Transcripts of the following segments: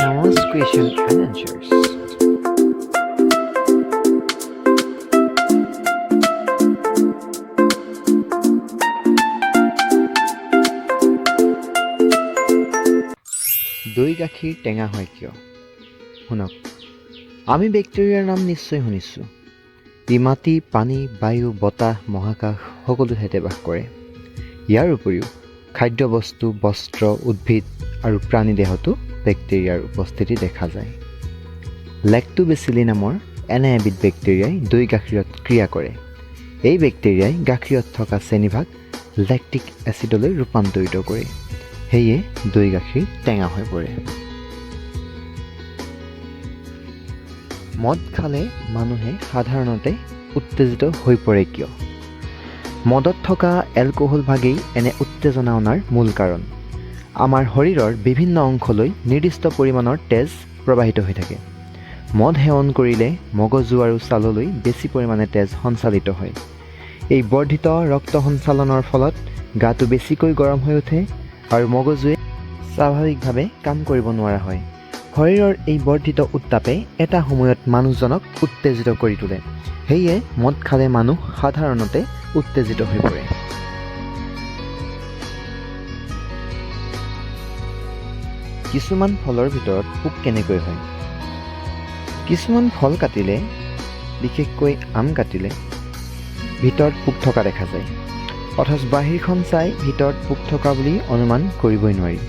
Famous question and answers. দৈ গাখীৰ টেঙা হয় কিয়? শুনক, আমি বেক্টেৰিয়াৰ নাম নিশ্চয় শুনিছোঁ। ই মাটি, পানী, বায়ু, বতাহ, মহাকাশ সকলো ঠাইতে বাস কৰে। ইয়াৰ উপৰিও খাদ্যবস্তু, বস্ত্ৰ, উদ্ভিদ আৰু প্ৰাণী দেহতো বেক্টেৰিয়াৰ উপস্থিতি দেখা যায়। লেক্টোবেচিলি নামৰ এনে এবিধ বেক্টেৰিয়াই দৈ গাখীৰত ক্ৰিয়া কৰে। এই বেক্টেৰিয়াই গাখীৰত থকা চেনিভাগ লেক্টিক এচিডলৈ ৰূপান্তৰিত কৰে। সেয়ে দৈ গাখীৰ টেঙা হৈ পৰে। মদ খালে মানুহে সাধাৰণতে উত্তেজিত হৈ পৰে কিয়? মদত থকা এলকহল ভাগেই এনে উত্তেজনা অনাৰ মূল কাৰণ। আমাৰ শৰীৰৰ বিভিন্ন অংশলৈ নিৰ্দিষ্ট পৰিমাণৰ তেজ প্ৰবাহিত হৈ থাকে। মদ সেৱন কৰিলে মগজু আৰু ছাললৈ বেছি পৰিমাণে তেজ সঞ্চালিত হয়। এই বৰ্ধিত ৰক্ত সঞ্চালনৰ ফলত গাটো বেছিকৈ গৰম হৈ উঠে আৰু মগজুৱে স্বাভাৱিকভাৱে কাম কৰিব নোৱাৰা হয়। শৰীৰৰ এই বৰ্ধিত উত্তাপে এটা সময়ত মানুহজনক উত্তেজিত কৰি তোলে। সেয়ে মদ খালে মানুহ সাধাৰণতে উত্তেজিত হৈ পৰে। কিছুমান ফলৰ ভিতৰত পোক কেনেকৈ হয়? কিছুমান ফল কাটিলে, বিশেষকৈ আম কাটিলে ভিতৰত পোক থকা দেখা যায়, অথচ বাহিৰখন চাই ভিতৰত পোক থকা বুলি অনুমান কৰিবই নোৱাৰি।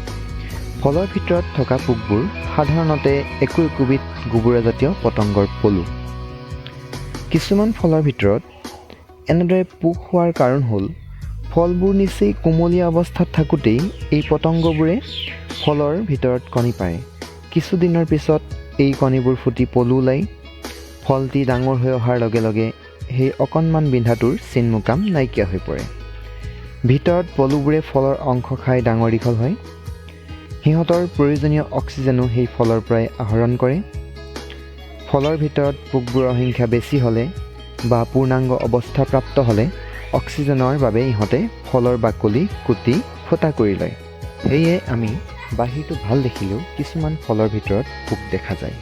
ফলৰ ভিতৰত থকা পোকবোৰ সাধাৰণতে একো একোবিধ গোবৰজাতীয় পতংগৰ পলু। কিছুমান ফলৰ ভিতৰত এনেদৰে পোক হোৱাৰ কাৰণ হ'ল, ফলবোৰ নিচেই কুমলীয়া অৱস্থাত থাকোঁতেই এই পতংগবোৰে ফলৰ ভিতৰত কণী পাৰে। কিছুদিনৰ পিছত এই কণীবোৰ ফুটি পলু ওলায়। ফলটি ডাঙৰ হৈ অহাৰ লগে লগে সেই অকণমান বিন্ধাটোৰ চিন-মোকাম নাইকিয়া হৈ পৰে। ভিতৰত পলুবোৰে ফলৰ অংশ খাই ডাঙৰ দীঘল হয়। সিহঁতৰ প্ৰয়োজনীয় অক্সিজেনো সেই ফলৰ পৰাই আহৰণ কৰে। ফলৰ ভিতৰত পোকবোৰৰ সংখ্যা বেছি হ'লে বা পূৰ্ণাংগ অৱস্থা প্ৰাপ্ত হ'লে অক্সিজেনৰ বাবে ইহঁতে ফলৰ বাকলি কুটি ফুটা কৰি লয়। সেয়ে আমি বাহিৰটো ভাল দেখিলেও কিছুমান ফলৰ ভিতৰত পোক দেখা যায়।